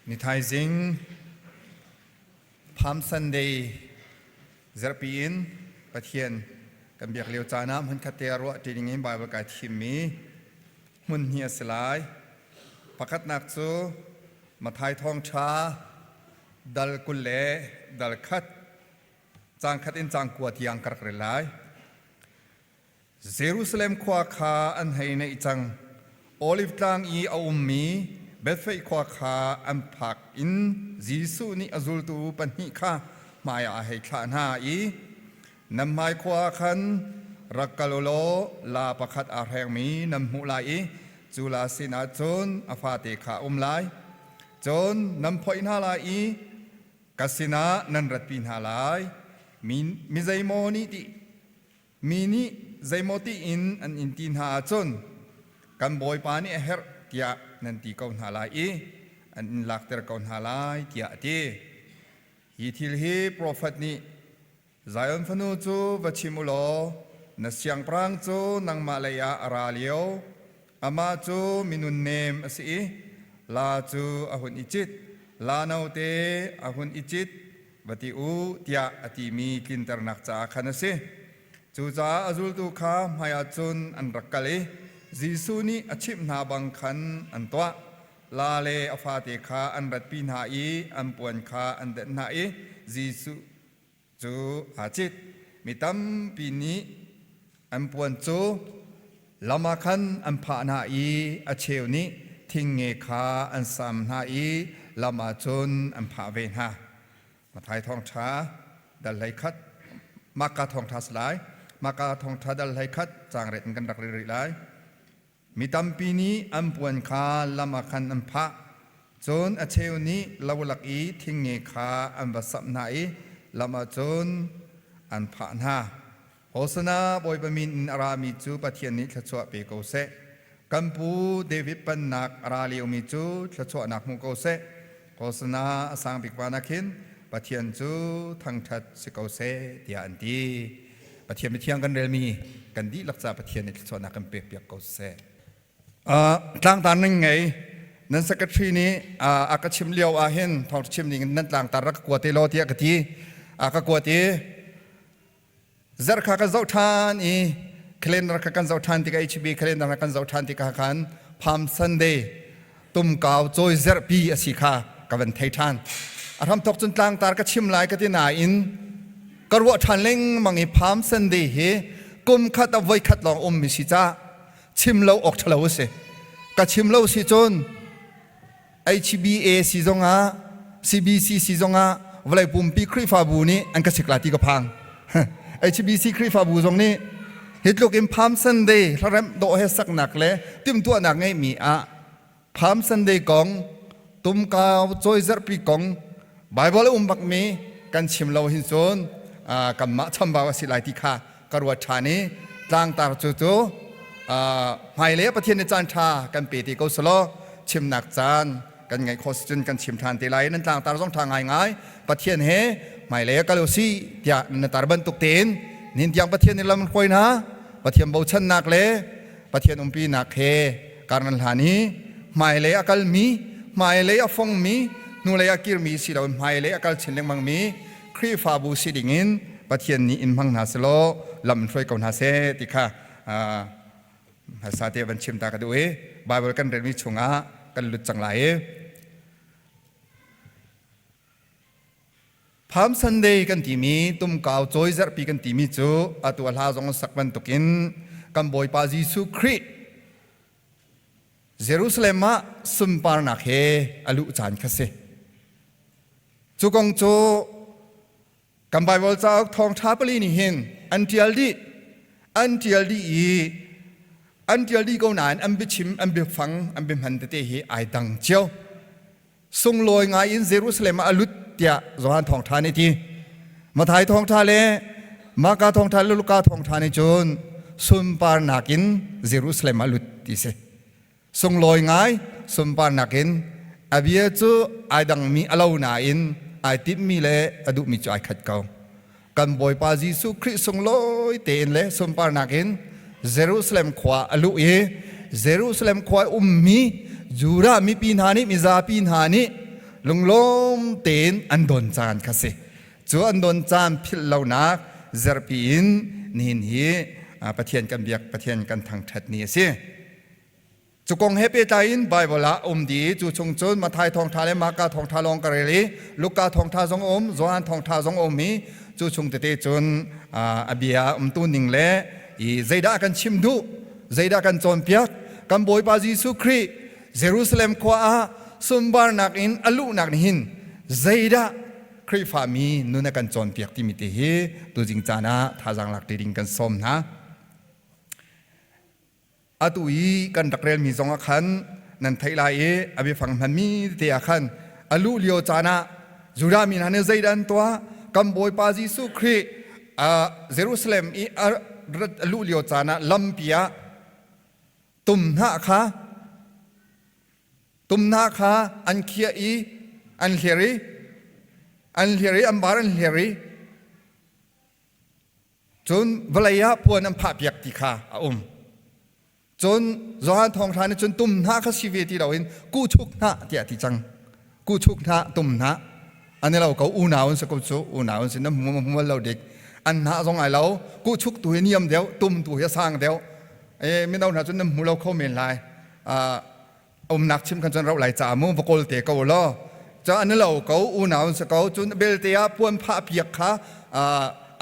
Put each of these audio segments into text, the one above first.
Ni thaizing Palm Sunday zarhpi in Pathian kan biak lio caan ah hmunkhat te ah ruah ṭi ding in Bible kai thimmi hmun hi a si lai. Pakhatnak cu Matthai thawngṭha dal 20 le dal khat caang khat in caang kua tiang ka rak rel lai. Jerusalem khua kha an hei naih cang. Oliv tlang i a ummi Bethphage khua kha an phak in Jesuh nih a zultu pahnih kha hmaiah a hei thlah hna i, Nan hmai khua ah khan rak kal u law laa pakhat aa hrengmi nan hmuh lai i cu laa sinah cun a fate kha a um lai. Cun nan phoih hna lai i ka sinah nan ratpi hna lai. Mi zeimaw nih ti Mi nih zeimaw tiin an in ti hna ahcun kan Bawipa nih a herh tiah nan ti ko hna lai i an in lakter ko hna lai tiah a ti. Hi thil hi profet nih Zion fanu cu va chim u law na siangpahrang cu nangmah lei ah a ra lio. Amah cu minunnem a si i laa cu a hun i cit, laa note a hun i cit va ti u tiah a timi tlinternak caah khan a si. Cucaah a zultu kha hmaiah cun an rak kal i Jesuh nih a chimh hna bang khan an tuah. La le a fate kha an ratpi hna i an puan kha an denh hna i Jesuh cu aa cit. Mi tampi nih an puan cu lam ah khan an phah hna i a cheu nih thingnge kha an sam hna i lam ah cun an phah ve hna. Matthai thawngṭha dal 11 Marka thawngṭha si lai. Marka thawngṭha dal 11 caang ret in kan rak rel rih lai. Mi tampi nih an puan kha lam ah khan an phah. Cun a cheu nih lo lak i thingnge kha an va samh hna i lam ah cun an phah hna. Hosana Bawipa min in a rami cu Pathian nih thluachuah pe ko seh. Kan pu David pennak a ra liomi cu thluachuahnak hmu ko seh. Hosana a sang bik van ah khin Pathian cu thangṭhat si ko seh tiah an ti. Pathian mithiang kan relmi kan dihlak ca Pathian nih thluachuahnak kan pekpiak ko seh. Tlangtar nan ngei nan secretary nih a ka chim lio ah hin thawng chim ning nan tlangtar rak ka kua te law tiah ka ti. A ka kuat i zarh kha kan zoh ṭhan i calendar kha kan zoh ṭhan tikah HB calendar kha kan zoh ṭhan tikah khan Palm Sunday tumkau cawi zerhpi a si kha ka van thei ṭhan. A hramthok cun tlangtar ka chim lai ka ti nain ka ruah ṭhan lengmang i Palm Sunday hi kum khat a voi khat lawng ummi si ca chim lo awk ṭhalo a si. Ka chim lo si cun HBA si zongah CBC si zongah vawlei pumpi Khrihfabu nih an ka sik la ti ka phang. HBC Khrihfabu zong nih hi tluk in Palm Sunday hlaremh dawh he saknak le timhtuahnak ngeihmi ah Palm Sunday kong tumkau cawizarhpi kong Bible a um bakmi kan chim lo hin cun kanmah chambau a si lai ti kha ka ruat ṭhan i tlangtar cu cu hmailei ah Pathian nih caan ṭha kan pe ti ko selaw chimnak caan kan ngeih khawh si cun kan chim ṭhan te lai. Nan tlangtar zong ṭha ngaingai Pathian he hmailei ah kal u sih tiah na tar bantuk tein nihin tiang Pathian nih lam hruai hna. Pathian bochannak le Pathian umpinak he kar nan hlan i hmailei a kalmi, hmailei a fongmi, hnulei a kirmi si loin hmailei a kal chin lengmangmi Khrihfabu si dingin Pathian nih in hmang hna selaw lam in hruai ko hna seh ti kha hmasa te van chim ta ka duh i Bible kan relmi chungah kan lut cang lai i Palm Sunday kan timi tumkau cawi zarhpi kan timi cu atu a hla zong sak bantukin kan Bawipa Jesuh Khrih Jerusalem ah sunparnak he a luh caan kha si. Cu kong cu Kan Baibal cauk thawngṭha pali nih hin an ṭial dih. An ṭial dih i an ṭial dih ko nain an biachim, an biafang, an biahman tete hi ai dang cio. Sunglawi ngai in Jerusalem ah a lut tiah Johan thawngṭha nih ti. Matthai thawngṭha le Marka thawngṭha le Luka thawngṭha nih cun sunparnak in Jerusalem ah a lut ti si. Sunglawi ngai sunparnak in a bia cu ai dangmi a lo nain ai timhmi le a duhmi cu ai khat ko. Kan Bawipa Jesuh Khrih sunglawi tein le sunparnak in Jerusalem khua a luh i Jerusalem khua i ummi Judah mipi hna nih mizapi hna nih Lunglawm tein an don caan kha si. Cu an don caan philh lonak zerpi in nihin hi Pathian kan biak, Pathian kan thangṭhat ni a si. Cu kong he pehtlai in Baibal ah a um dih i cu chung cun Matthai thawngṭha le Marka thawngṭha lawng ka rel i Luka thawngṭha zong a um, Johan thawngṭha zong a um i cu chung tete cun a bia a umtu ning le i zeidah kan chim duh, zeidah kan cawnpiak, kan Bawipa Jesuh Khrih Jerusalem khua ah sunparnak in a luhnak nih hin zeidah Khrihfami nun a kan cawnpiak timi te hi tuzing caan ah thazaang lak ṭi ding kan sawm hna. Atu i kan rak relmi zong ah khan nan theih lai i a biafang hmanmi tete ah khan a luh lio caan ah Judah mi hna nih zeidah an tuah? Kan Bawipa Jesuh Khrih Jerusalem i a luh lio caan ah lampi ah tum hnah kha tum hnah kha an khiah i an hlir i an hlir i an bar an hlir i Cun vawlei ah puan an phahpiak ti kha a um. Cun Johan thawngṭha nih cun tum hna kha si ve ti loin kuhchuk hnah tiah a ti cang. Kuhchuk hnah, tum hnah. An i lo ko, unau an si ko cu, unau an si, na hmu hmu lo dik. An hnah zong ai lo, kuhchuk tu hi niam deuh, tum tu hi a sang deuh. E, mino hna cun nan hmu lo kho men lai. Umnak chim khan cun rauh lai ca mu va kawl te ko law ca an lo ko unau an si ko cun belte ah puan phah piak kha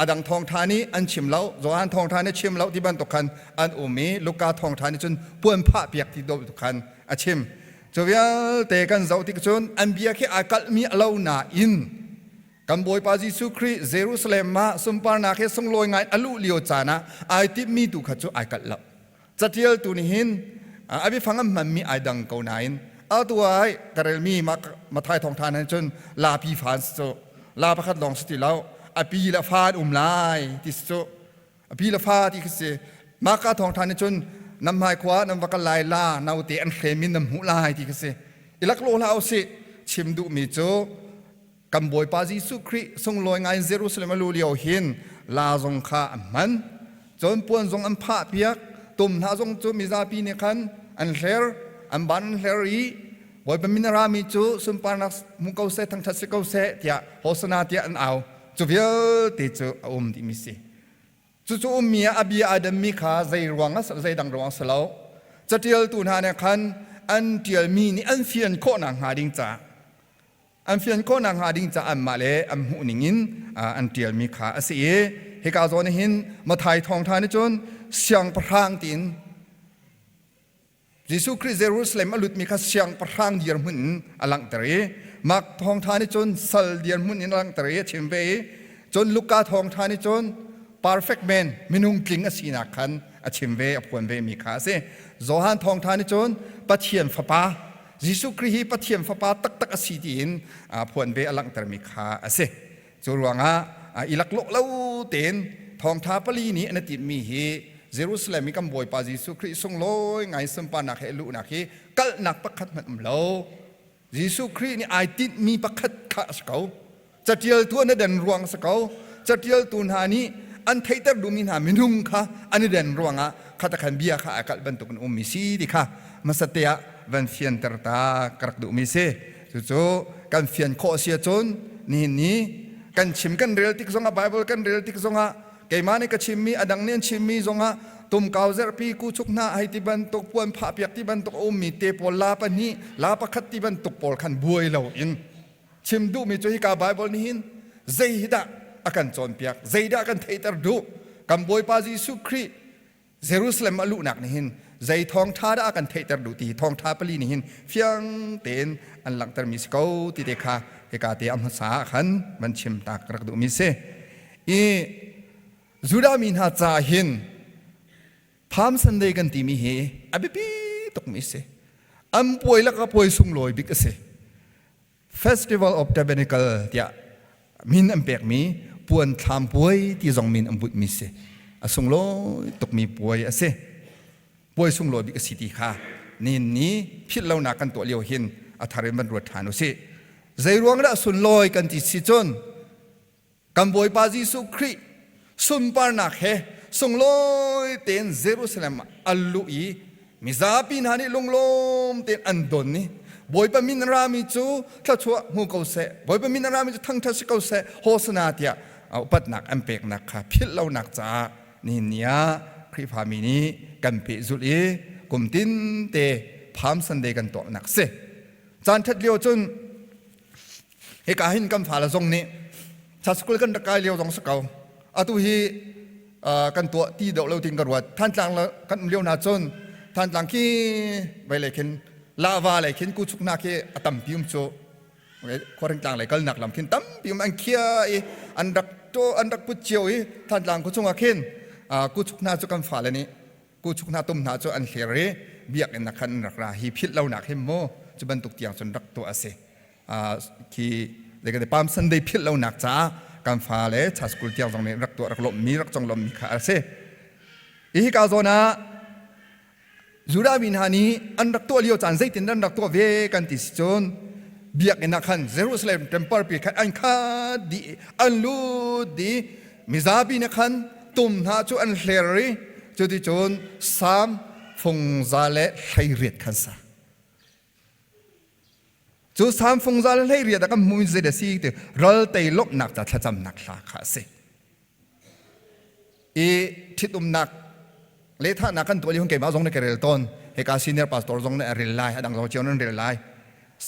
adang thawngtha nih an chim lo Johan thawngtha nih chim lo ti bantuk khan an um i Luka thawngtha nih cun puan phah piak ti bantuk khan a chim cu vialte kan zoh tik cun an bia khi ai kalhmi a lo nain kan Bawipa Jesuh Khrih Jerusalem ah sunparnak he sunglawi ngai a luh lio caan ah ai timhmi tu kha cu ai kalh lo Catialtu nih hin a biafang an hmanmi ai dang ko nain atu ai ka relmi Mathai thawngtha nan cun lapi fa an si cu la pakhat lawng si ti lo a pi le fa an um lai ti si cu a pi le fa ti khi si Maka thawngtha nih cun nam hmai khua nan va kal lai la naute an hrem in nan hmuh lai ti khi si i lak lo hlah usih chim duhmi cu Kan Bawipa Jesuh Khrih sunglawi ngai in Jerusalem a luh lio hin la zong kha an hman. Cun puan zong an phah piak. Tum hna zong cu mizapi nih khan an hler, an ban an hler i Bawipa min a rami cu sunparnak hmu ko seh, thangṭhat si ko seh tiah Hosana tiah an au. Cu vialte cu a um dihmi si. Cucu ummi ah a bia aa demmi kha zei ruang ah zeidang ruang si lo. Catialtu hna nih khan an ṭialmi nih an fian khawh nakhnga ding caah An fian khawh nakhnga ding caah anmah le an hmuh ning in an ṭialmi kha a si i hika zawn ah hin Matthai thawngṭha nih cun siangpahrang tiin Jesuh Khrih Jerusalem a lutmi kha siangpahrang dirhmun in a langhter i Mark thawngṭha nih cun sal dirhmun in a langhter i a chim ve i cun Luka thawngṭha nih cun perfect man minung tling a sinak khan a chim ve a phuan ve mi kha a si. Johan thawngṭha nih cun Pathian fapa Jesuh Khrih hi Pathian fapa taktak a si tiin phuan ve a langhtermi kha a si. Cu ruangah i laklawh lo tein thawngtha pali nih an timhmi hi Jerusalem i kan Bawipa Jesuh Khrih sunglawi ngai sunparnak he luhnak hi kalhnak pakhat hmanh um lo. Jesuh Khrih nih ai tinhmi pakhat kha a si ko. Catialtu an i den ruang a si ko. Catialtu hna nih an theihter duhmi hna minung kha an i den ruangah khatakhan bia kha ai kalh bantuk in ummi si ti kha hmasate ah van fianter ta ka rak duhmi si. Cucu kan fian khawh si ahcun nihin ni kan chim kan rel tik zongah Bible kan rel tik zongah keimah nih ka chimmi a dang nih an chimmi zongah tumkau zerhpi kuchuk hna hei ti bantuk puan phah piak ti bantuk a ummi te pawl la pahnih la pakhat ti bantuk pawl khan buai loin Chim duhmi cu hika Baibal nih hin zei hi dah a kan cawnpiak, zeidah kan theihter duh? Kan Bawipa Jesuh Khrih Jerusalem a luhnak nih hin zei thawngṭha dah a kan theihter duh ti hi thawngṭha pali nih hin fiang tein an langhtermi si ko ti te kha hika te a hmasa ah khan van chim ta ka rak duhmi si. I Judah mi hna ca hin Palm Sunday kan timi hi a biapi tukmi si. An puai lakah puai sunglawi bik a si. Festival of Tabernacle tiah min an pekmi puan thlam puai ti zong min an bunhmi si. A sunglawi tukmi puai a si. Puai sunglawi bik a si ti kha nin ni philh lonak kan tuah lio hin a thar in van ruat ṭhan u sih. Zei ruang dah sunlawi kan ti si cun Kan Bawipa Jesuh Khrih sunparnak he sunglawi tein Jerusalem ah a luh i mizapi hna nih lunglawm tein an don i Bawipa min a rami cu thluachuah hmu ko seh, Bawipa min a rami cu thangṭhat si ko seh, Hosana tiah upatnak an peknak kha philh lonak caah nihin ni ah Khrihfami nih kan pehzulh i kum tinte Palm Sunday kan tuahnak si. Caan ṭhat lio cun hika hin kan fale zong nih school kan rak kai lio zong si ko. Atu hi kan tuah ti deuh lo tin ka ruat. Thantlang kan um lio hna cun Thantlang khi vei khin lava lei khin kuchuk hna khi a tampi um cu. Khuaringtlang lei kalnak lam khin tampi um an khia i an rak to an rak put cio i Thantlang khu chungah khin kuchuk hna cu kan fale nih kuchuk hna tum hna cu an hlir i biakinn ah khan an rak ra hi philh lonak him mu cu bantuk tiang cun rak tuah a si. Khi Palm Sunday philh lonak caah kan fale cha school tiang zong nih rak tuah rak lawmhmi rak conglawmhmi kha a si. Hi ka zawn ah Judah mi hna nih an rak tuah lio caan zeitin an rak tuah ve kan ti si cun biakinn ah khan Jerusalem temple pi khan an khat dih an lut dih mizapi nih khan tum hna cu an hler i cuticun Salm fungza le 18 khan sa. Cu Salm fungza le 18 ah kan hmuh zei a si ti ral tei lawmhnak ca thlacamnak hla kha a si. I ṭhitumnak lehthahnak kan tuah lio keimah zong nih ka rel tawn. Hika senior pastor zong nih a rel lai, a dang zong cio nan rel lai.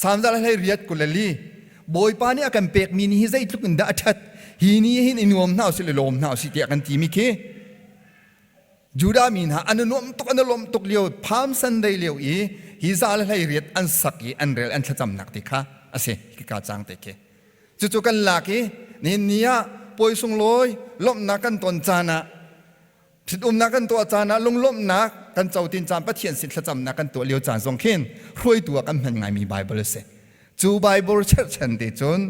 Salm za le 18 24 Bawipa nih a kan pekmi ni hi zeitluk in dah a ṭhat. Hi ni hin i nuam hna usih le lawm hna usih tiah kan timi khi Judah mi hna an i nuamh tuk an i lawmh tuk lio Palm Sunday lio i hi za le 18 an sak i an rel an thlacamnak ti kha a si hika cang te khi. Cucu kan lak i nihin ni ah puai sunglawi lawmhnak kan ton caan ah ṭhitumnak kan tuah caan ah lunglawmhnak kan cotin caan Pathian sin thlacamnak kan tuah lio caan zong khin hruaitu ah kan hman ngaimi Bible a si. Cu Bible cherhchan te cun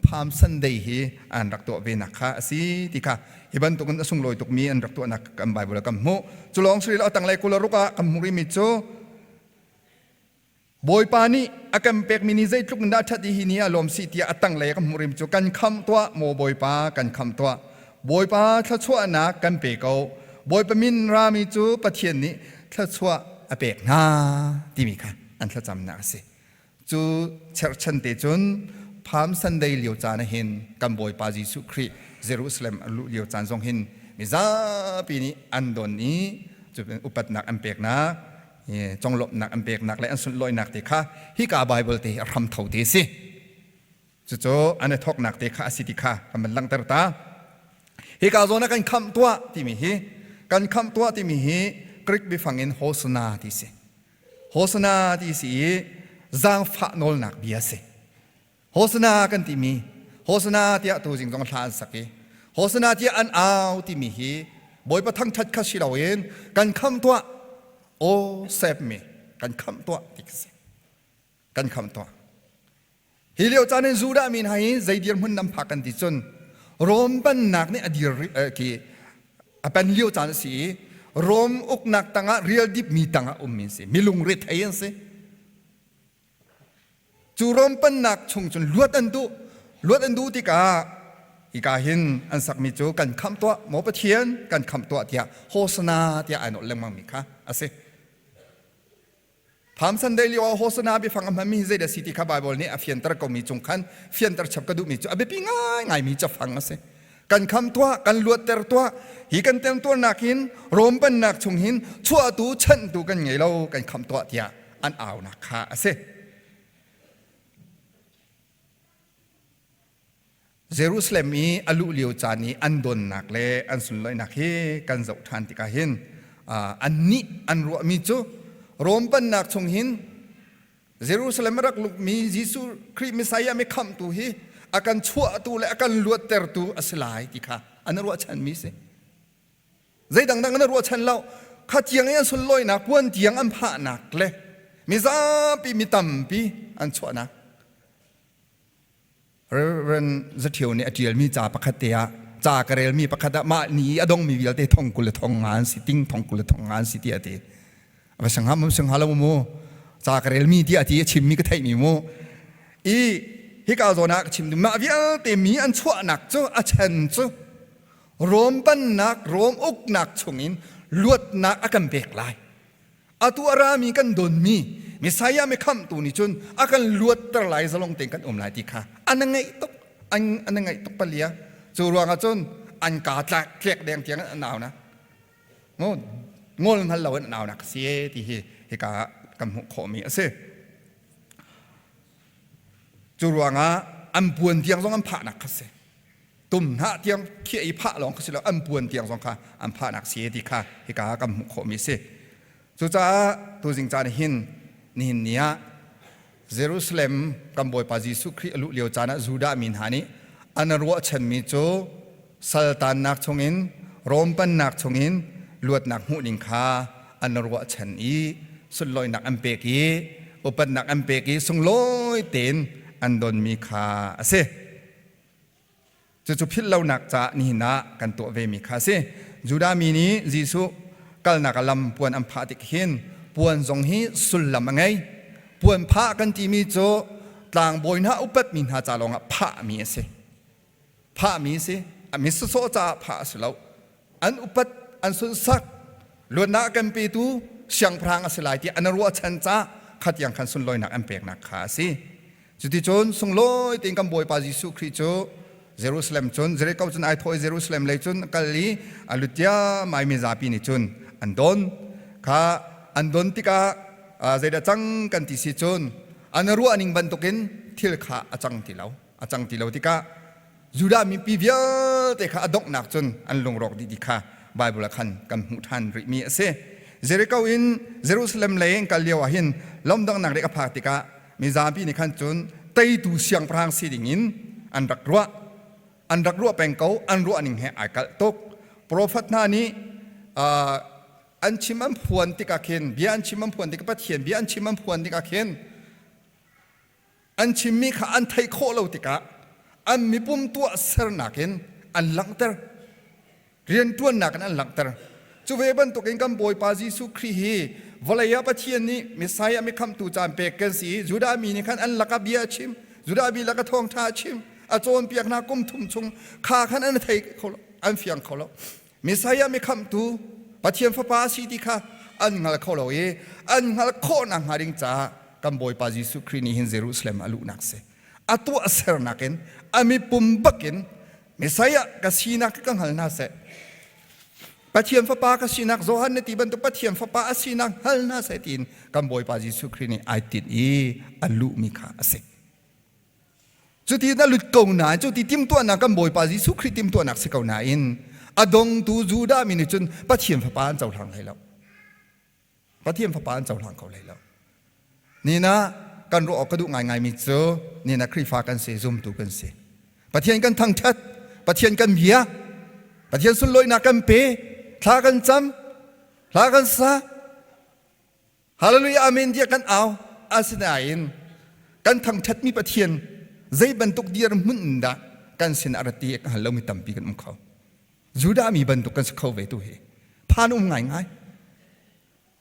Palm Sunday hi an rak tuah ve nak kha a si ti kha hi bantukin a sunglawi tukmi an rak tuahnak kan Bible ah kan hmuh. Cu lawng si lo a tanglei 26 ah kan hmuh rihmi cu Bawipa nih a kan pekmi ni zeitluk in dah a ṭhat i hi ni ah lawm sih tiah a tanglei a kan hmuh rim cu kan khamh tuah, maw Bawipa, kan khamh tuah. Bawipa thluachuahnak kan pe ko. Bawipa min rami cu Pathian nih thluachuah a pek hna timi kha an thlacamnak a si. Cu cherhchan te cun Palm Sunday lio caan ah hin kan Bawipa Jesuh Khrih Jerusalem a luh lio caan zong hin mizapi nih an don i cu upatnak an peknak conglawmhnak an peknak le an sunlawinak te kha hika Bible te hi a hram tho te si. Cucu an i thawknak te kha a si ti kha kan van langhter ta. Hika zawn ah kan khamh tuah timi hi kan khamh tuah timi hi Greek biafang in Hosana ti si. Hosana ti si i zaangfah nawlnak bia si. Hosana kan timi Hosana tiah tu zing zong hla an sak i Hosana tiah an au timi hi Bawipa thangṭhat kha si loin kan khamh tuah O save me kan khamh tuah ti khi si kan khamh tuah hi lio caan in Judah mi hna hi zei dirhmun nan phak kan ti cun Rom pennak nih a dir ki a pen lio caan a si i Rom uknak tangah rial dipmi tangah ummi an si milung rethei an si Cu Rom pennak chung cun luat an duh. Luat an duh tikah hika hin an sakmi cu kan khamh tuah, maw Pathian kan khamh tuah tiah Hosana tiah ai nolh lengmangmi kha a si. Palm Sunday lio ah Hosana biafang a hmanmi hi zeidah a si ti kha Baibal nih a fianter komi cung khan fianter chap ka duhmi cu a biapi ngaingaimi cafang a si. Kan khamh tuah, kan luatter tuah, hi kan temtuarnak hin Rom pennak chung hin chuahtu chanhtu kan ngei lo, kan khamh tuah tiah an aunak kha a si. Jerusalem i a luh lio caan i an donnak le an sunlawinak hi kan zoh ṭhan tikah hin annih an ruahmi cu Rom pennak chung hin Jerusalem a rak lukmi Jesuh Khrih Messiah mi khamhtu hi a kan chuahtu le a kan luattertu a si lai ti kha an ruahchanmi si. Zei dangdang an ruahchan lo. Kha tiang i an sunlawinak puan tiang an phahnak le mizapi mi tampi an chuahnak. Reverend Zathio nih a ṭialmi ca pakhat te ah ca ka relmi pakhat ah mah ni i a dongmi vialte thong kul le thong nga an si ting thong kul le thong nga an si tiah a ti. Va sangha mu sangha lo mu ca ka relmi tiah a ti a chimmi ka theihmi mu. I hika zawn ah ka chim mah vialte mi an chuahnak cu a chan cu Rom pennak, Rom uknak chungin luatnak a kan pek lai. Atu a rami kan donmi Messiah mi khamhtu nih cun a kan luatter lai zalong tein kan um lai ti kha an ngaih tuk an an ngaih tuk palia cu ruangah cun an kaa tlak tlek deng tiang an au na ngol hngal lo in an au nak si ti hi hika kan hmuh khawhmi a si. Cu ruangah an puan tiang zong an phahnak kha si. Tum hnah tiang khiah i phah lawng kha si lo an puan tiang zong kha an phahnak si ti kha hika kan hmuh khawhmi si. Cucaah tuzing caan hin nihin ni ah Jerusalem kan Bawipa Jesuh Khrih a luh lio caan ah Judah mi hna nih an ruahchanmi cu saltannak chungin Rom pennak chungin luatnak hmuh ding kha an ruahchan i sunlawinak an pek i upatnak an pek i sunglawi tein an donmi kha a si. Cucu philh lonak caah nihin ah kan tuah vemi kha a si. Judah mi nih Jesuh kalnak a lam puan an phah tik hin puan zong hi sullam a ngei. Puan phah kan timi cu tlangbawi hna upatmi hna ca lawngah phahmi a si. Phahmi a si. A mi sawsawh caah phah a si lo. An upat, an sunsak, luatnak a kan petu siangpahrang a si lai ti an ruahchan caah khatiang khan sunlawinak an peknak kha a si. Cuticun sunglawi tein kan Bawipa Jesuh Khrih cu Jerusalem cun Jericho cun ai thawh i Jerusalem lei cun a kal i a lut mai mizapi nih cun an don. Kha an don tikah zeidah cang kan ti si cun an ruah ning bantukin thil kha a cang ti lo. A cang ti lo tikah Judah mipi vialte kha a donghnak cun an lungrawk dih ti kha Baibal ah khan kan hmuh ṭhan rihmi a si. Jericho in Jerusalem lei in kal lio ah hin lomdonghnak dek a phak tikah mizapi nih khan cun teitu siangpahrang si dingin an rak ruah. An rak ruah peng ko, an ruah ning he ai kalh tuk. Profet hna nih an chim an phuan tikah khin bia an chim an phuan tikah Pathian bia an chim an phuan tikah khin An chimmi kha an theih khawh lo tikah an mipum tuahsernak in an langhter. Rianṭuannak in an langhter. Cu ve bantukin kan Bawipa Jesuh Khrih hi vawlei ah Pathian nih Messiah mikhamhtu caan pek kan si i Judah mi nih khan an lakah bia a chim. Judah mi lakah thawngṭha a chim. A cawnpiak hna kum thum chung kha khan an thei kho lo, an fiang kho lo. Messiah mikhamhtu Pathian Fapa a si ti kha an hngal kho lo i an hngalh khawh nakhnga ding caah kan Bawipa Jesuh Khrih nih hin Jerusalem a luhnak si. A tuahsernak in a mipum bakin Messiah ka sinak ka hngal hna seh. Pathian Fapa ka sinak Johan na ti bantuk Pathian Fapa a sinak hngal hna seh tiin kan Bawipa Jesuh Khrih nih ai tinh i a luhmi kha a si. Cuti na lut ko nain cuti timhtuahnak kan Bawipa Jesuh Khrih timhtuahnak si ko nain a dongtu Judah mi nih cun Pathian Fapa an cohlang hlei lo. Pathian Fapa an cohlang kho hlei lo. Nina kan ruah awk ka duh ngaingaimi cu nina Khrihfa kan si, zumtu kan si. Pathian kan thangṭhat, Pathian kan bia, Pathian sunlawinak kan pe, thla kan cam, hla kan sa, Hallelujah amen tiah kan au. Asinain kan thangṭhatmi Pathian zei bantuk dirhmun in dah kan sin a rat ti ka hngal lomi tampi kan um kho. Judah mi bantuk kan si kho ve tu hi. Phan um ngaingai.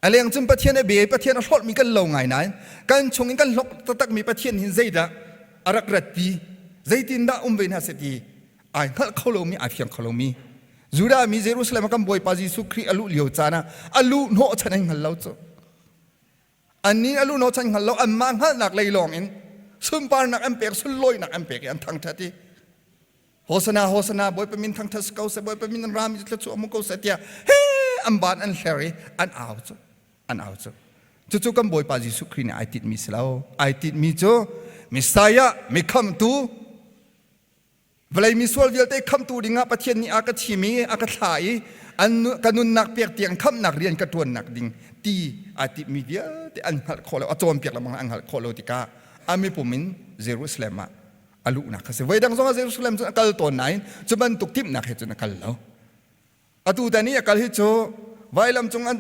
A leng cun Pathian a bia Pathian a hlawtmi kan lo ngai nain kan chung in kan hlok taktakmi Pathian hin zeidah a rak ratpi zeitindah um ve hna seh ti ai hngalh kho lomi ai fiang kho lomi Judah mi Jerusalem ah kan Bawipa Jesuh Khrih a luh lio caan ah a luh hnawh chan an hngal lo cu. Annih a luh hnawh chan hngal lo anmah hngalhnak lei lawng in sunparnak an pek sunlawinak an pek i an thangṭhat i Hosana Hosana Bawipa min thangṭhat si ko seh Bawipa min an rami cu thluachuah hmu ko seh tiah he an ban an hler i an au cu an au cu cucu kan Bawipa Jesuh Khrih nih ai tinhmi si lo ai tinhmi cu Messiah mikhamtu Vawlei misual vialte khamhtu dingah Pathian nih a ka thim i a ka thlah i an ka nunnak pek tiang khamhnak rian ka ṭuannak ding ti aa timhmi vialte an hngalh khawh lo a cawnpiak lengmang an hngalh khawh lo tikah a mipum in Jerusalem ah a luhnak kha si. Voi dang zongah Jerusalem cun a kal tawn nain cu bantuk timhnak he cun a kal lo. Atu tan i a kal hi cu vailam cung an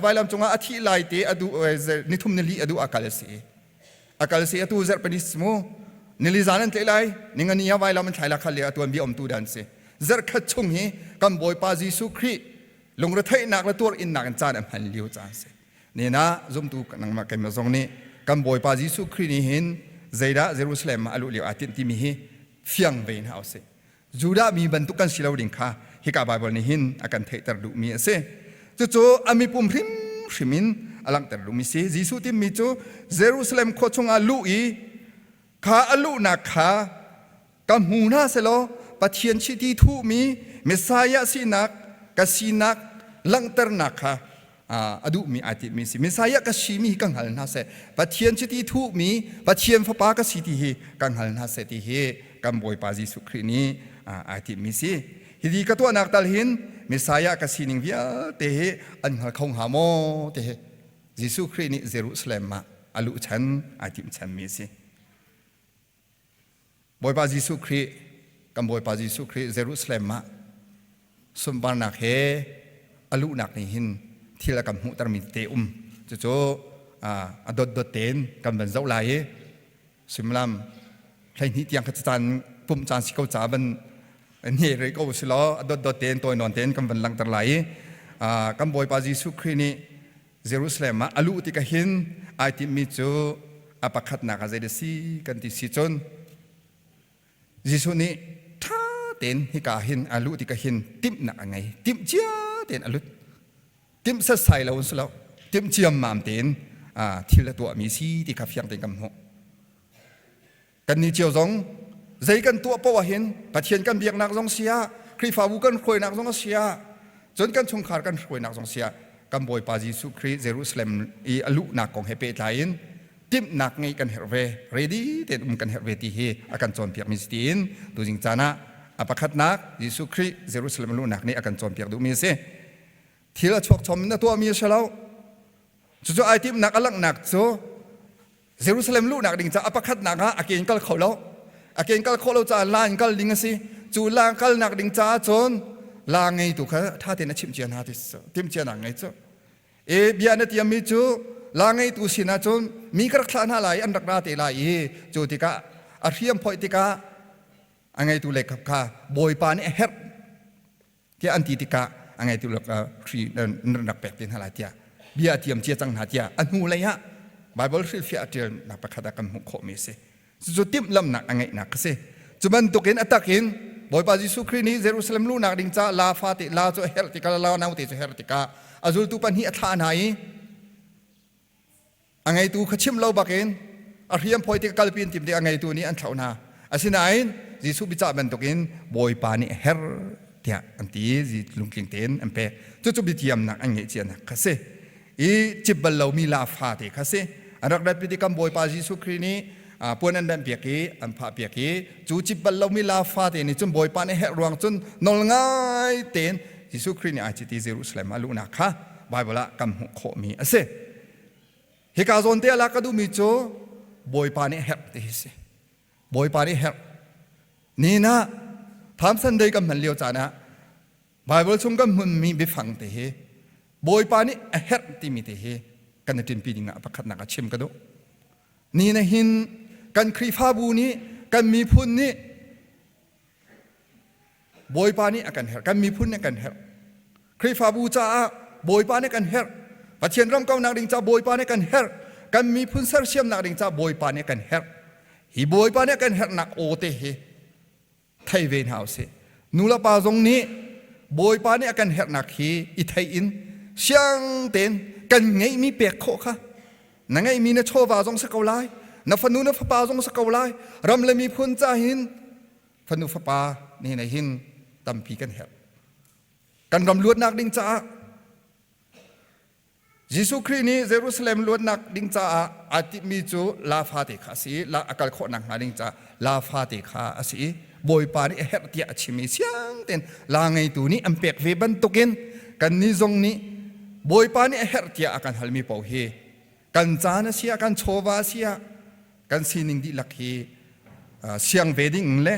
vailam cungah a thih lai te a duh nithum nili a duh a kal si a kal si atu zarhpani mu nili zan an tlaih lai ningani ah vailam an thlai la khal le a tuan bia um tu dan si zarhkhat chung hi kan bawipa Jesuh Khrih lungretheihnak le tuar innak in caan a hman lio caan si nena zumtu nangmah keimah zong nih kan bawipa Jesuh Khrih nih hin zeidah Jerusalem ah a luh lio aa tinh timi hi fiang ve hna usih Judah mi bantuk kan si lo ding kha hika Baibal nih hin a kan theihter duhmi a si. Cucu a mipum hrimhrim in a langhter duhmi si. Jesuh timmi cu Jerusalem khua chungah luh i kha a luhnak kha ka hmu hna selaw Pathian chiti thuhmi Messiah sinak ka sinak langhternak kha a duhmi ai timmi si. Messiah ka simi hi ka hngal hna seh. Pathian chiti thuhmi Pathian fapa ka si ti hi ka hngal hna seh ti hi kan Bawipa Jesuh Khrih nih ai timmi si. Hiti ka tuahnak tal hin Messiah ka sining vialte hi an hngal kho hnga maw ti hi Jesuh Khrih nih Jerusalem ah a luh chan ai timh chanmi a si. Bawipa Jesuh Khrih kan Bawipa Jesuh Khrih Jerusalem ah sunparnak he a luhnak nih hin thil a kan hmuhtermi te um. Cucu a dotdot tein kan van zoh lai i suimilam 12 tiang kha caan pumh caan si ko ca van hne rih ko si law a dotdot tein tawi nawn tein kan van langhter lai i kan Bawipa Jesuh Khrih nih Jerusalem ah a luh tikah hin ai timhmi cu a pakhatnak ah zei dah si kan ti si cun Jesuh nih ṭha tein hika hin a luh tikah hin timhnak a ngei timh cia tein a lut timh setsai lo in si lo timh ciammam tein thil a tuahmi si ti kha fiang tein kan hmuh. Kannih cio zong zei kan tuah paoh ahhin Pathian kan biaknak zong si ah, Khrihfabu kan hruainak zong a si ah, cun kan chungkhar kan hruainak zong si ah, kan Bawipa Jesuh Khrih Jerusalem i a luhnak kong he pehtlai in timhnak ngeih kan herh ve, ready tein um kan herh ve ti hi a kan cawnpiakmi si tiin tuzing caan ah a pakhatnak Jesuh Khrih Jerusalem luhnak nih a kan cawnpiak duhmi a si. Thil a chuak chom in a tuahmi a si lo. Cucu ai timhnak a langhnak cu Jerusalem luhnak ding caah a pakhatnak ah a ke in kal kho lo. A ke in kal khawh lo caah la in kal ding a si. Cu la kalnak ding caah cun la ngeitu kha ṭha tein a chimh cia hna ti timh cia nak ngei cu. E bia na tiammi cu la ngeitu sinah cun mi ka rak thlah hna lai an rak ra te lai i cu tikah a hriam phoih tikah a ngeitu lei kha Bawipa nih a herh tiah an ti tikah a ngeitu hri nan rak pek te hna lai tiah bia a tiam cia cang hna tiah a hnu lei ah Bible hrilhfiah a ṭialnak pakhat ah kan hmuh khawhmi a si. Cucu timhlamhnak a ngeihnak a si. Cu bantukin a takin Bawipa Jesuh Khrih nih Jerusalem luhnak ding caah la fate la cu a herh tikah la naute cu a herh tikah a zultu pahnih a thlah hna i A ngeitu kha chimh lo bakin a hriam phawi tik kalpi an tim tik a ngeitu nih an thlauh hna. Asinain Jesuh biacah bantukin Bawipa nih a herh tiah an ti i lungtling tein an pek. Cucu biatiamnak an ngeih cianak kha si. I cip bal lomi la fate kha si. An rak ratpi tik kan Bawipa Jesuh Khrih nih puan an danhpiak i an phahpiak i cu cip bal lomi la fate nih cun Bawipa nih herh ruang cun nawl ngai tein Jesuh Khrih nih ai cit i Jerusalem a luhnak kha Bible ah kan hmuh khawhmi a si. Hika zawn te ah lak ka duhmi cu Bawipa nih herh ti hi si. Bawipa nih herh. Ni na Palm Sunday kan hman lio caan ah Bible chung kan hmunmi biafang te hi Bawipa nih a herh timi te hi kan i ṭinpi ding ah pakhatnak ah chim ka duh. Ni na hin kan Khrihfabu nih kan miphun nih Bawipa nih a kan herh. Kan miphun nih a kan herh. Khrihfabu caah Bawipa nih kan herh. Pathian ram kaunak ding caah Bawipa nih kan herh. Kan miphun sersiamnak ding caah Bawipa nih kan herh. Hi Bawipa nih kan herhnak aw te hi thei ve hna usih. Nu le pa zong nih Bawipa nih a kan herhnak hi i thei in siang tein kan ngeihmi pek khawh kha na ngeihmi na chawva zong si ko lai na fanu na fapa zong si ko lai ram le miphun ca hin fanu fapa nih hin tampi kan herh. Kan ram luatnak ding caah Jesuh Khrih nih Jerusalem luatnak ding caah aa timhmi cu la fate kha a si i la a kal khawhnak hnga ding caah la fate kha a si i Bawipa nih a herh tiah a chim i siang tein la ngeitu nih an pek ve bantukin kannih zong nih Bawipa nih a herh tiah a kan halmi paoh hi kan caan a si ah kan chawva a si ah kan sining dihlak hi siang ve ding le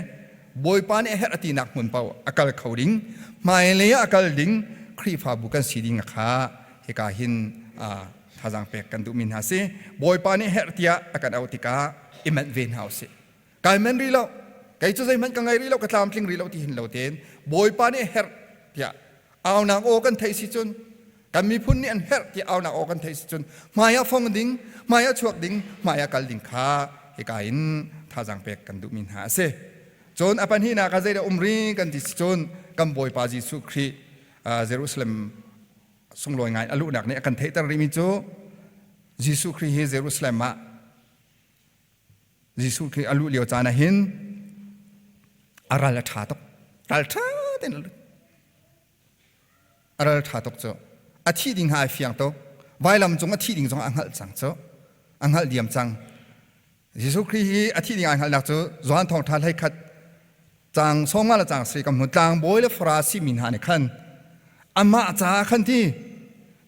Bawipa nih a herh a tinak hmun paoh a kal kho ding hmailei ah a kal ding Khrihfabu kan si ding kha hika hin thazaang pek kan duhmi hna si Bawipa nih herh tiah a kan auh tikah i manh ve hna usih kai manh rih lo kei cu zeihmanh ka ngei rih lo ka tlamtling rih lo ti hin lo tein Bawipa nih herh tiah aunak aw kan theih si cun kan miphun nih an herh ti aunak aw kan theih si cun hmai ah fong ding hmai ah chuak ding hmai ah kal ding kha hika in thazaang pek kan duhmi hna a si cun a pahnihnak ah zeidah um ri kan ti si cun kan Bawipa Jesuh Khrih Jerusalem sunglawi ngai a luhnak nih a kan theihter rihmi cu. Jesuh Khrih hi Jerusalem ah Jesuh Khrih a luh lio caan ah hin a ral a ṭha tuk. Ral ṭha tein a lut. A ral ṭha tuk cu. A thih ding ha ai fiang tuk. Vailam cung a thih ding zong a hngalh cang cu. A hngalh diam cang. Jesuh Khrih hi a thih ding ai hngalhnak cu Johan Thawngṭha 11 caang 15 le caang 10 kan hmu. Tlangbawi le Farasi mi hna nih khan amah caah khan ti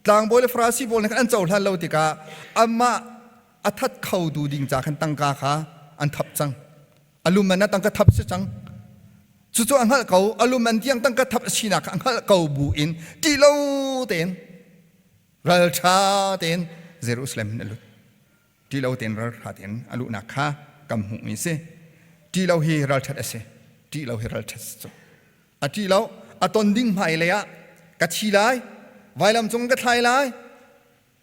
tlangbawi le Farasi pawl nih khan an cohlan lo tikah amah a that kho tu ding ca khan tangka kha an thap cang. A lum an tangka thap si cang. Cucu a hngalh ko, a lum an tiang tangka thap a sinak kha a hngalh ko bu in ṭih lo tein ralṭha tein Jerusalem in a lut. Ṭih lo tein ralṭha tein a luhnak kha kan hmuhmi si. Ṭih lo hi ralṭhat a si. Ṭih lo hi ralṭhat si cu. A ṭih lo, a ton ding hmailei ah ka thi lai, vailam cung ka thlai lai.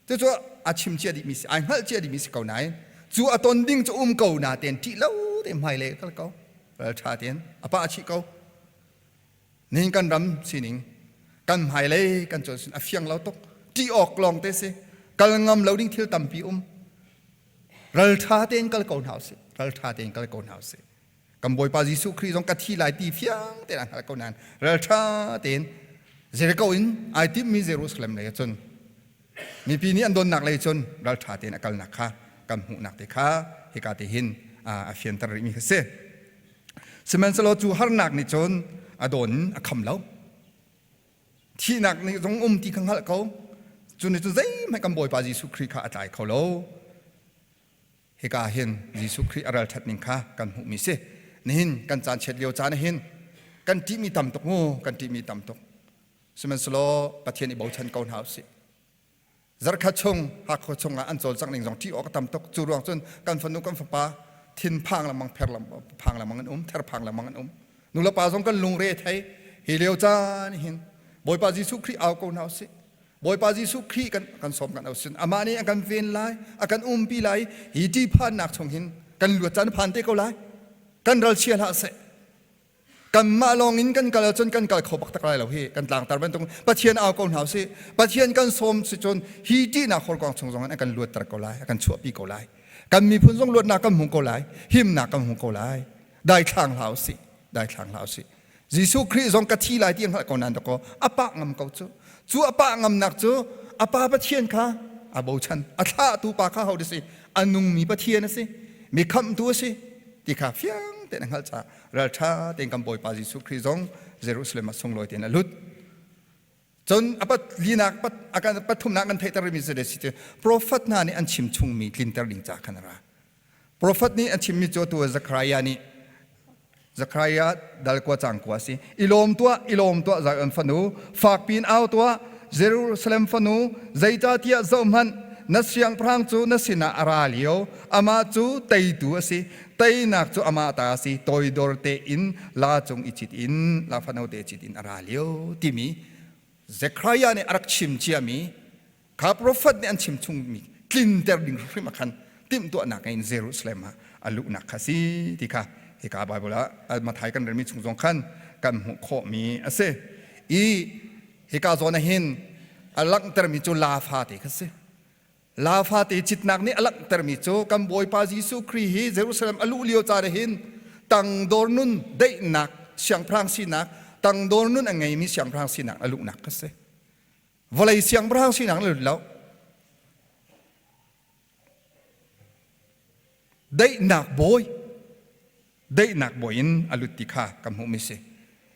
Cucu a chim cia dihmi si, ai hngalh cia dihmi si ko nain cu a ton ding cu um ko na tein ṭih lo tein hmailei kal ko. Ralṭha tein a pa a chih ko. Nihin kan ram sining kan hmailei kan cawn sin a fiang lo tuk. Ṭih awk lawng te si. Kal ngam lo ding thil tampi um. Ralṭha tein kal ko hna usih. Ralṭha tein kal ko hna usih. Kan Bawipa Jesuh Khrih zong ka thi lai ti fiang tein a hngalh ko nain ralṭha tein Jericho in ai timmi Jerusalem lei cun mipi nih an donnak lei cun ralṭha tein a kalnak kha kan hmuhnak te kha hika te hin a fianter rihmi kha si. Sihmanhsehlaw cu harnak nih cun a dawn in a kham lo. Thihnak nih zong um ti kha hngalh ko. Cu nih cun zeihmanh kan Bawipa Jesuh Khrih kha a tlai kho lo. Hika hin Jesuh Khrih a ralṭhat ning kha kan hmuhmi si. Nihin kan caan chiat lio caan hin kan ṭihmi tam tuk mu, kan ṭihmi tam tuk. Sihmanhsehlaw Pathian i bochan ko hna usih. Zarkhat chung Hakha chungah an cawlcangh ning zong ṭih awk a tam tuk. Cu ruang cun kan fanu kan fapa thinphang lengmang pher phang lengmang an um, therphang lengmang an um. Nulepa zong kan lungre thei. Hi lio caan hin Bawipa Jesuh Khrih au ko hna usih. Bawipa Jesuh Khrih kan kan sawm kan au sin. Amah nih a kan ven lai, a kan umpi lai. Hi ṭihphannak chung hin kan luat caan phan te ko lai. Kan ral chia hlah seh. Kanmah lawng in kan kal ahcun kan kal kho bak tak lai lo hi kan tlangtar bantuk Pathian au ko hna usih. Pathian kan sawm si cun hi ṭihnak horkuang chung zong in a kan luatter ko lai, a kan chuahpi ko lai. Kan miphun zong luatnak kan hmu ko lai, himnak kan hmu ko lai. Daithlang hlah usih, daithlang hlah usih. Jesuh Khrih zong ka thi lai ti hngalh ko nan dakaw a pah ngam ko cu. Cu a pah ngamnak cu a pa Pathian kha a bochan. A thlahtu pa kha ho si? A nungmi Pathian a si. Mi khamhtu a si ti kha fiang tein a hngalh caah ralṭha tein kan Bawipa Jesuh Khrih zong Jerusalem ah sunglawi tein a lut. Cun a linak a kan pathumnak kan theihter mi cu si cu profet hna nih an chim chungmi tlinter ding ca khan a ra. Profet nih an chimmi cu atu Zechariah nih Zechariah dal kua cang kua si. I lawm tuah, i lawm tuah Zion fanu, fak piin au tuah, Jerusalem fanu, zeicahtiah zohhmanh, na siangpahrang cu na sinah a ra lio, amah cu teitu a si, teinak cu amah ta a si, toidor tein la cung i cit in, la fano te cit in a ra lio timi Zechariah nih a rak chim ciami kha profet nih an chim chungmi tlinter ding hrim ah khan timhtuahnak in Jerusalem ah a luhnak kha si ti kha hika Bible ah Matthai kan relmi chung zong khan kan hmuh khawhmi a si. I hika zawn ah hin a langhtermi cu la fate kha si. La fate citnak nih a langhtermi cu kan Bawipa Jesuh Khrih hi Jerusalem a luh lio caan hin tangdor nun daihnak siangpahrang sinak tangdor nun a ngeimi siangpahrang sinak a luhnak kha si. Vawlei siangpahrang sinak na lut lo. Daihnak bawi, daihnak bawi in a lut ti kha kan hmuhmi si.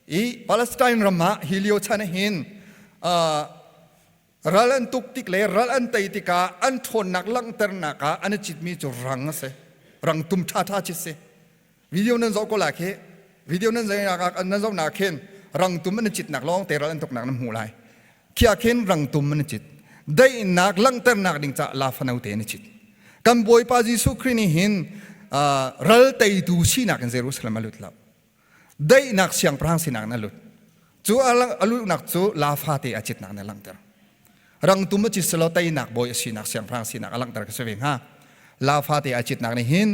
I Palestine ram ah hi lio chan ah hin ral an tuk tik le ral an tei tikah an ṭhawnnak langhternak ah an i citmi cu rang a si. Rang tum ṭhaṭha cit si. Video nan zoh ko lai khi. Video nan zohnak nan zohnak khin rangtum an i citnak lawng te ral an tuknak nan hmuh lai. Khia khin rangtum an i cit. Daihnak langhternak ding caah la fano te an i cit. Kan Bawipa Jesuh Khrih nih hin ral teitu sinak in Jerusalem a lut lo. Daihnak siangpahrang sinak in a lut. Cu a luhnak cu la fate a citnak in a langhter. Rangtum a cit selaw teinak bawi a sinak siangpahrang sinak a langhter ka si ve hnga. La fate a citnak nih hin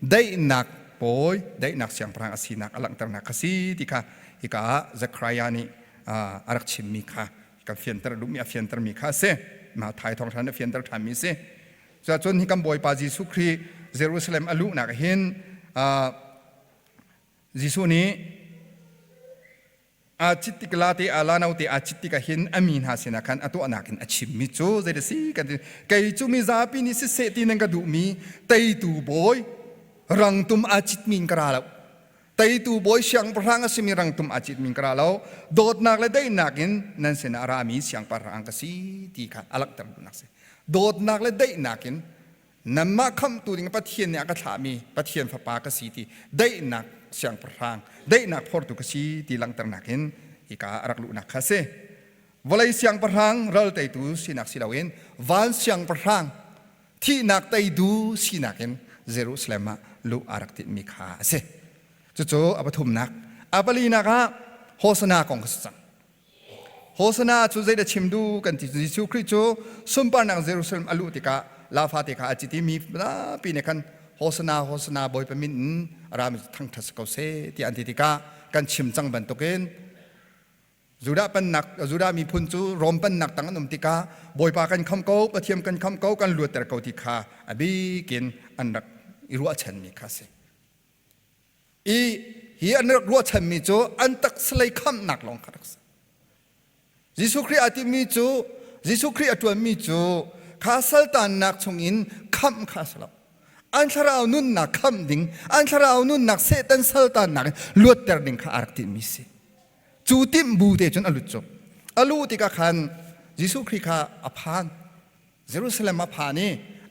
daihnak bawi, daihnak siangpahrang a sinak a langhternak kha si ti kha hika ah Zechariah nih a rak chimmi kha kan fianter duhmi a fiantermi kha a si. Matthai thawngṭha nih a fianter ṭhanmi a si. Cuacun hi kan Bawipa Jesuh Khrih Jerusalem a luhnak hin Jesuh nih aa cit tik la te aa la no te aa cit tikah hin a mi hna sinah khan a tuahnak in a chimmi cu zei si kan ti kei cu mizapi nih siseh ti nan ka duhmi teitu bawi rangtum aa citmi in ka ra lo teitu bawi siangpahrang a simi rangtum aa citmi in ka ra lo dawtnak le daihnak in nan sinah a rami siangpahrang ka si ti kha a langhter duhnak si dawtnak le daihnak in Nanmah khamhtu ding Pathian nih a ka thlahmi Pathian Fapa ka si ti daihnak siangpahrang, daihnak phortu ka si ti langhternak in hika a rak luhnak kha a si. Vawlei siangpahrang ral teitu sinak si loin van siangpahrang thihnak teitu sinak in Jerusalem ah luh aa rak tinhmi kha a si. Cucu a pathumnak. A palinak ah Hosana kong kha si cang. Hosana cu zeidah chim duh kan ti Jesuh Khrih cu sunparnak Jerusalem a luh tikah lafa te kha a citi mi zapi nih khan Hosana Hosana Bawipa min in a rami cu thangṭhat si ko seh tiah an ti tikah kan chim cang bantukin Judah pennak Judah miphun cu Rom pennak tang an um tikah Bawipa kan kham ko Pathian kan kham ko kan luatter ko ti kha a bikin an rak i ruahchanmi kha a si. I hi an rak ruahchanmi cu an taksalei khamhnak lawng kha rak si. Jesuh Khrih aa timmi cu Jesuh Khrih a ṭuanmi cu kha saltannak chungin khamh kha a si lo. An thlarau nunnak khamh ding, an thlarau nunnak Satan saltannak in luatter ding kha aa rak timhmi si. Cu timh bu te cun a lut cu. A luh tikah khan Jesuh Khrih kha a phan. Jerusalem a phan i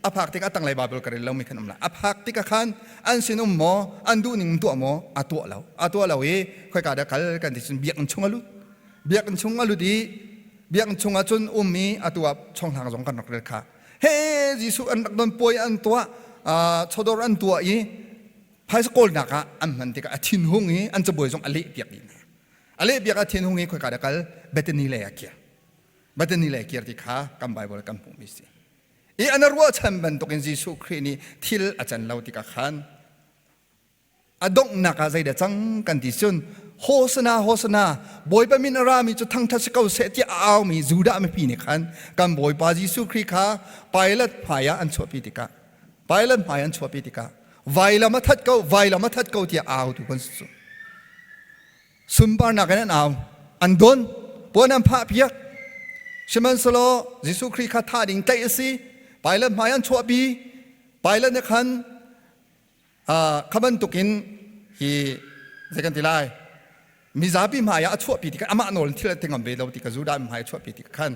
a phak tikah a tanglei Baibal ka rel lomi khan um lai. A phak tikah khan an sin um maw, an duh ning tuah maw, a tuah lo. A tuah lo i khoika dah kal kan ti cun biakinn chung a lut. Biakinn chung a lut i biakinn chung ah cun um i atu ah chonghlang zong kan rak rel kha. He Jesuh an rak don puai an tuah, chawdawr an tuah i phaisa kawlnak ah an hman tikah a thinhung i an cabuai zong a leh piak dih hna. A leh piak a thinhung i khoika dah kal Bethany lei ah kir. Bethany le kir ti kha kan Bible kan hmuhmi si. I an ruahchan bantukin Jesuh Khrih nih thil a can lo tikah khan a donghnak ah zeidah cang kan ti cun Hosana Hosana Bawipa min a rami cu thangthat si ko seh tiah a aumi Judah mipi nih khan kan Bawipa Jesuh Khrih kha Pilate hmai ah an chuahpi tikah Pilate hmai an chuahpi tikah vailam a that ko vailam a that ko tiah au tu kan si cu Sunparnak in an au, an don, puan an phah piak. Sihmanhsehlaw Jesuh Khrih kha thah ding tlaih a si. Pilate hmai an chuahpi. Pilate nih khan kha bantukin hi zei kan ti lai mizapi hmai ah a chuahpi tikah amah nawl in thil a ti ngam ve lo ti ka Judah hmai a chuahpi tikah khan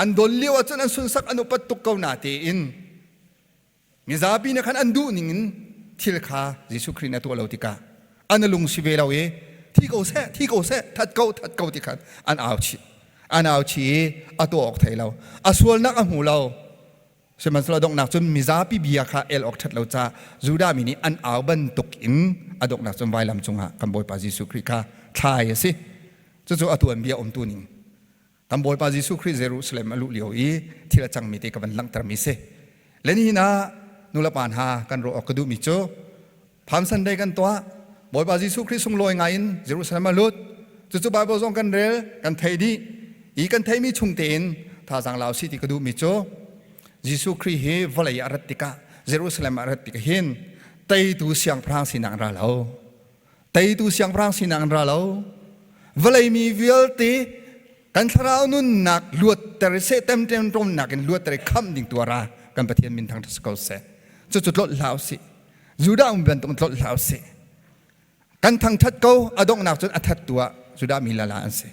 an don lio ahcun an sunsak an upat tuk ko na tein Mizapi nih khan an duh ning in thil kha Jesuh Khrih nih a tuah lo tikah an lung si ve lo i thi ko seh thi ko seh that ko that ko ti khan an au chih an au chih i a tuah awk thei lo a sualnak a hmu lo sihmanhsehlaw donghnak cun mizapi bia kha el awk ṭhat lo ca Judah mi nih an au bantuk in a donghnak cun vailam cungah kan Bawipa Jesuh Khrih kha thlai a si cucu a tuanbia umtu ning Kan Bawipa Jesuh Khrih Jerusalem a luh lio i thil a cangmi te ka van langhtermi si. Le nihin ah nulepa hna kan ruah awk ka duhmi cu Palm Sunday kan tuah Bawipa Jesuh Khrih sunglawi ngai in Jerusalem a lut. Cucu Bible zong kan rel, kan thei dih. I kan theimi chung tein thazaang lau si ti ka duhmi cu Jesuh Khrih hi vawlei ah rat tikah Jerusalem ah rat tikah hin teitu siangpahrang sinak an ra lo. Teitu siangpahrang sinak an ra lo. Vawlei mi vialte kan thlarau nunnak luatter seh temtem ṭawmnak in luatter i khamh ding tu a ra kan Pathian min thangṭhat si ko seh. Cucu tlolh hlah usih. Judah um bantuk tlolh hlah usih. Kan thangṭhat ko a donghnak cun a that tu ah Judah mi lala an si.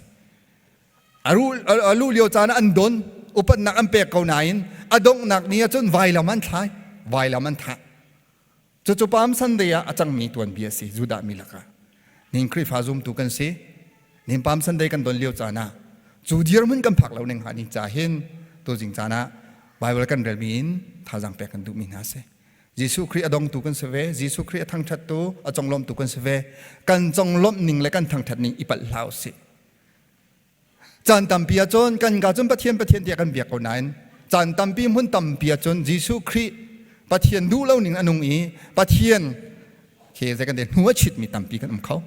A luh lio caan ah an don upatnak an pek ko nain a donghnak ni ah cun vailam an thlai vailam an thah Cucu Palm Sunday ah a cangmi tuanbia a si Judah mi lakah. Nihin Khrihfa zumtu kan si. Nihin Palm Sunday kan don lio caan ah cu dirhmun kan phak lo ning hnga ding ca hin tuzing caan ah Bible kan relmi in thazaang pek kan duhmi hna si. Jesuh Khrih a dongtu kan si ve, Jesuh Khrih a thangṭhattu, a conglawmhtu kan si ve. Kan conglawmh ning le kan thangṭhat ning i palh hlah usih. Caan tampi ahcun kan ka cun Pathian Pathian tiah kan biak ko nain caan tampi hmun tampi ahcun Jesuh Khrih Pathian duh lo ning a nung i Pathian khi zei kan ti hnu a chitmi tampi kan um kho.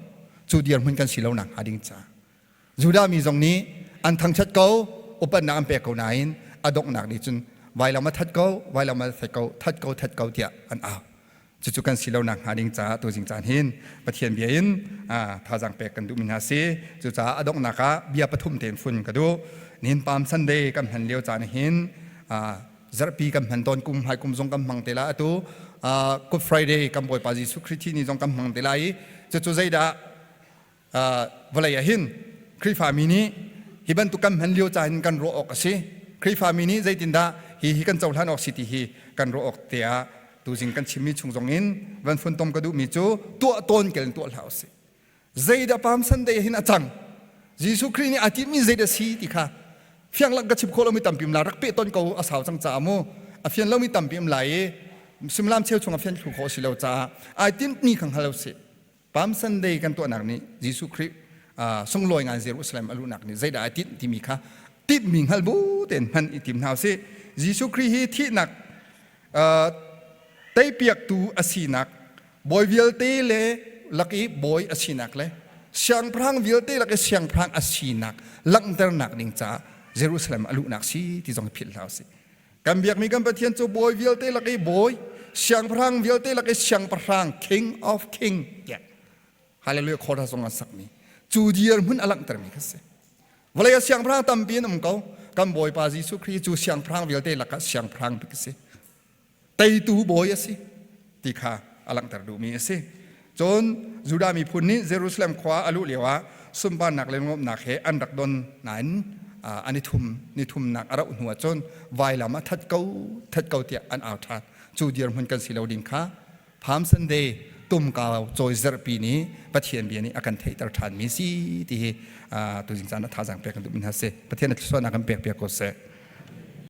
Cu dirhmun kan si lo nak hnga ding ca. Judah mi zong nih an thangṭhat ko, upatnak an pek ko nain a donghnak nih cun Vailam a that ko, vailam a that ko, that ko, that ko tiah an au. Cucu kan si lonak hnga ding caah tuzing caan hin Pathian bia in thazaang pek kan duhmi hna si. Cucaah a donghnak ah bia pathum tein fun ka duh. Nihin Palm Sunday kan hman lio caan hin zarhpi kan hman tawn kum hmai kum zong kan hmang te la atu Good Friday kan Bawipa Jesuh Khrih thi ni zong kan hmang te lai i cucu zeidah vawlei ah hin Khrihfami nih hi bantuk kan hman lio caan kan ruah awk a si. Khrihfami nih zeitindah hi hi kan cohlan awk si ti hi kan ruah awk te ah tuzing kan chimmi chung zong in van funtom ka duhmi cu tuah tawn kel in tuah hlah usih. Zeidah Palm Sunday hin a cang? Jesuh Khrih nih aa timmi zeidah si ti kha fiang lak ka chim khawh lomi tampi um la rak peh ton ko a sau cang caah mu a fian lomi tampi um lai i simlam cheu chung a fian thlu khawh si lo caah ai timmi kha hngal usih. Palm Sunday kan tuahnak nih Jesuh Khrih sunglawi ngai Jerusalem a luhnak nih zeidah ai tinh timi kha tinhmi hngal bu tein hman i tim hna usih. Jesuh Khrih hi thihnak teipiaktu a sinak bawi vialte le lak i bawi a sinak le siangpahrang vialte lak i siangpahrang a sinak langhternak ding caah Jerusalem a luhnak si ti zong philh hlah usih. Kan biakmi kan Pathian cu bawi vialte lak i bawi, siangpahrang vialte lak i siangpahrang, King of King tiah Hallelujah chorus zong an sakmi cu dirhmun a langhtermi kha si. Vawlei ah siangpahrang tampi an um ko. Kan Bawipa Jesuh Khrih cu siangpahrang vialte lakah siangpahrang bik a si. Teitu bawi a si ti kha a langhter duhmi a si. Cun Judah miphun nih Jerusalem khua a luh lioah sunparnak le nuamhnak he an rak don nain an i thum ni thumnak a rauh hnu ahcun vailam ah that ko that ko tiah an au ṭhan. Cu dirhmun kan si lo ding kha Palm Sunday tumkau cawi zarhpi nih Pathian bia nih a kan theihter ṭhanmi si ti hi tuzing caan ah thazaang pek kan duhmi hna si. Pathian a thluachuahnak kan pek piak ko seh.